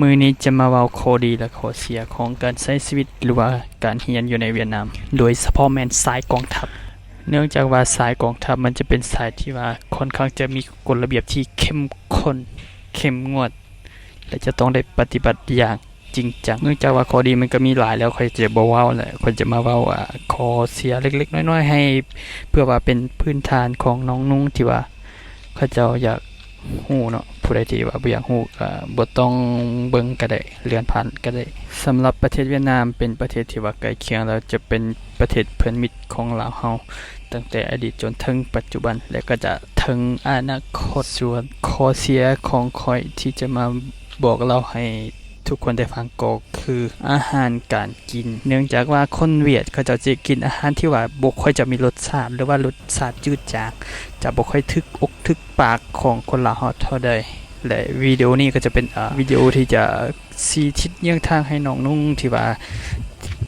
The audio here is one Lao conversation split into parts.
ມື້ນີ້ຈະມາເວົ້າຂໍ້ດີ ແລະ ຂໍ້ເສຍຂອງການໃຊ້ຊີວິດ ຫຼືວ່າການຮຽນຢູ່ໃນຫວຽດນາມ, ໂດຍສະເພາະແມ່ນສາຍກອງທັບ. ເນື່ອງຈາກວ່າສາຍກອງທັບມັນຈະເປັນສາຍທີ່ວ່າຄ່ອນຂ້າງຈະມີກົດລະບຽບທີ່ເຂັ້ມຂຸ້ນ, ເຂັ້ມງວດ ແລະ ຈະຕ້ອງໄດ້ປະຕິບັດຢ່າງຈິງຈັງ. ເນື່ອງຈາກວ່າຂໍ້ດີມັນກໍມີຫຼາຍແລ້ວ, ຂ້ອຍຈະບໍ່ເວົ້າແຫຼະ, ຂ້ອຍຈະມາເວົ້າ ອາ ຂໍ້ເສຍເລັກໆນ້ອຍໆໃຫ້ ເພື່ອວ່າເປັນພື້ນຖານຂອງນ້ອງນຸ່ງທີ່ວ່າເຂົາເຈົ້າຢາກ ຮູ້ເນາະ, ຜູ້ໃດທີ່ວ່າບໍ່ຢາກຮູ້ກໍບໍ່ຕ້ອງເບິ່ງກໍໄດ້, ເລື່ອນຜ່ານກໍໄດ້. ສຳລັບປະເທດຫວຽດນາມເປັນປະເທດທີ່ວ່າໃກ້ຄຽງ ແລ້ວຈະເປັນປະເທດເພື່ອນມິດຂອງລາວເຮົາ ຕັ້ງແຕ່ອະດີດຈົນເຖິງປັດຈຸບັນ ແລະ ກໍຈະເຖິງອະນາຄົດ. ສ່ວນຂໍ້ເສຍຂອງຂ້ອຍທີ່ຈະມາບອກເລົ່າໃຫ້ທຸກຄົນໄດ້ຟັງກໍຄືອາຫານການ ກິນ. ເນື່ອງຈາກວ່າຄົນຫວຽດເຂົາເຈົ້າຈະກິນອາຫານທີ່ວ່າບໍ່ຄ່ອຍຈະມີລົດຊາດ ຫຼືວ່າລົດຊາດຈືດຈາງ, ຈະບໍ່ຄ່ອຍຖືກອົກຖືກປາກຂອງຄົນລາວເຮົາເທົ່າໃດ. ແລະ ວິດີໂອນີ້ກໍຈະເປັນ ອາ ວິດີໂອທີ່ຈະຊີ້ທິດເຍືອງທາງໃຫ້ນ້ອງນຸ່ງ ທີ່ວ່າ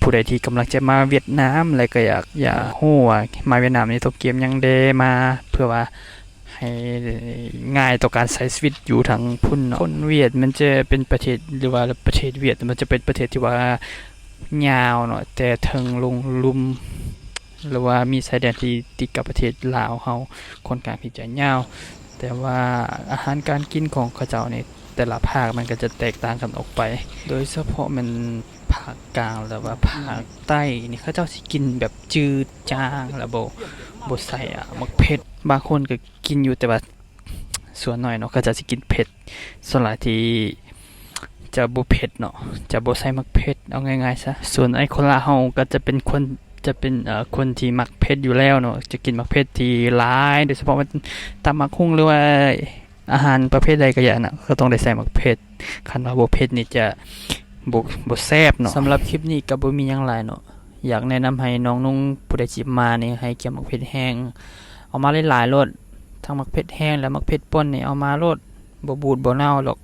ຜູ້ໃດທີ່ກຳລັງຈະມາຫວຽດນາມ ແລະ ກໍຢາກ ຢາກຮູ້ວ່າມາຫວຽດນາມນີ້ຕ້ອງກຽມຫຍັງແດ່ມາ ເພື່ອວ່າ ໃຫ້ງ່າຍຕໍ່ການໃຊ້ຊີວິດຢູ່ທາງພຸ້ນເນາະ. ຄົນຫວຽດມັນຈະເປັນປະເທດ ຫຼືວ່າປະເທດຫວຽດມັນຈະເປັນປະເທດທີ່ວ່າຍາວເນາະ, ແຕ່ເທິງລົງລຸ່ມ ຫຼືວ່າມີຊາຍແດນທີ່ຕິດກັບປະເທດລາວເຮົາ ຂ້ອນຂ້າງທີ່ຈະຍາວ, ແຕ່ວ່າອາຫານການກິນຂອງເຂົາເຈົ້ານີ້ ແຕ່ລະພາກມັນກໍຈະແຕກຕ່າງກັນອອກໄປ, ໂດຍສະເພາະແມ່ນພາກກາງ ຫຼືວ່າພາກໃຕ້ນີ້ ເຂົາເຈົ້າຊິກິນແບບຈືດຈາງ ແລ້ວບໍ່ ບໍ່ໃສ່ ອາ ໝາກເຜັດ. ບາງຄົນກໍ ກິນຢູ່ ແຕ່ວ່າສ່ວນໜ້ອຍເນາະ ເຂົາເຈົ້າຊິກິນເຜັດ, ສ່ວນຫຼາຍທີ່ຈະບໍ່ເຜັດເນາະ ຈະບໍ່ໃສ່ໝາກເຜັດ ເອົາງ່າຍໆຊະ. ສ່ວນໄອ້ຄົນລາວເຮົາກໍຈະເປັນຄົນ ຈະເປັນ ເອີ ຄົນທີ່ມັກເຜັດຢູ່ແລ້ວເນາະ, ຈະກິນໝາກເຜັດທີ່ຫຼາຍ ໂດຍສະເພາະວ່າຕຳໝາກຫຸ່ງ ຫຼືວ່າອາຫານປະເພດໃດກໍຢ່ານະ ກໍຕ້ອງໄດ້ໃສ່ໝາກເຜັດ, ຄັນວ່າບໍ່ເຜັດນີ້ຈະ ບໍ່ ບໍ່ແຊບເນາະ. ສຳລັບຄລິບນີ້ກໍບໍ່ມີຫຍັງຫຼາຍເນາະ, ຢາກແນະນຳໃຫ້ນ້ອງນຸ່ງຜູ້ໃດຊິມານີ້ ໃຫ້ກຽມໝາກເຜັດແຫ້ງ ເອົາມາຫຼາຍໆໂລດ, ທັງໝາກເຜັດແຫ້ງ ແລະ ໝາກເຜັດປົ່ນນີ້ເອົາມາໂລດ, ບໍ່ບູດບໍ່ເນົ່າດອກ,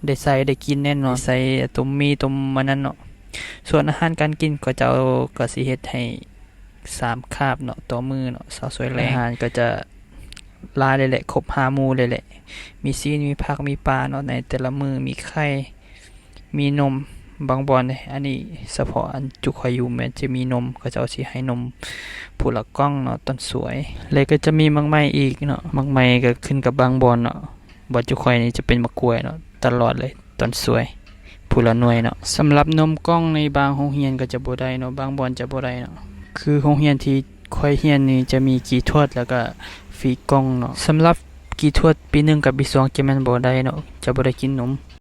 ໄດ້ໃຊ້ໄດ້ກິນແນ່ນອນ, ໄດ້ໃຊ້ຕົ້ມໝີ່ຕົ້ມອັນນັ້ນເນາະ. ສ່ວນອາຫານການກິນ ເຂົາເຈົ້າກໍຊິເຮັດໃຫ້ ສາມຄາບເນາະ ຕໍ່ມື້ເນາະ ຊາວສວຍແລງ. ອາຫານກໍຈະຫຼາຍເລີຍແຫຼະ ຄົບຫ້າໝູ່ເລີຍແຫຼະ, ມີຊີ້ນ ມີຜັກ ມີປາເນາະ ໃນແຕ່ລະມື້, ມີໄຂ່ ມີນົມ ບາງບ່ອນເດ້. ອັນນີ້ສະເພາະອັນຈຸຂ້ອຍຢູ່ແມ່ນຈະມີນົມ, ເຂົາເຈົ້າຊິໃຫ້ນົມຜູ້ລະກ່ອງເນາະ ຕອນສວຍ, ແລະ ກໍຈະມີໝາກໄມ້ອີກເນາະ, ໝາກໄມ້ກໍຂຶ້ນກັບບາງບ່ອນເນາະ. ບ່ອນຈຸຂ້ອຍນີ້ຈະເປັນໝາກກ້ວຍເນາະ ຕະຫຼອດເລີຍ ຕອນສວຍ ຜູ້ລະໜ່ວຍເນາະ. ສຳລັບນົມກ່ອງໃນບາງໂຮງຮຽນກໍຈະບໍ່ໄດ້ເນາະ, ບາງບ່ອນຈະບໍ່ໄດ້ເນາະ. ຄືໂຮງຮຽນທີ່ຂ້ອຍຮຽນນີ້ຈະມີກີ່ທວດ ແລ້ວກະຟຣີກ່ອງເນາະ. ສຳລັບກີ່ທວດປີໜຶ່ງກັບປີສອງຈະແມ່ນບໍ່ໄດ້ເນາະ, ຈະບໍ່ໄດ້ກິນນົມ.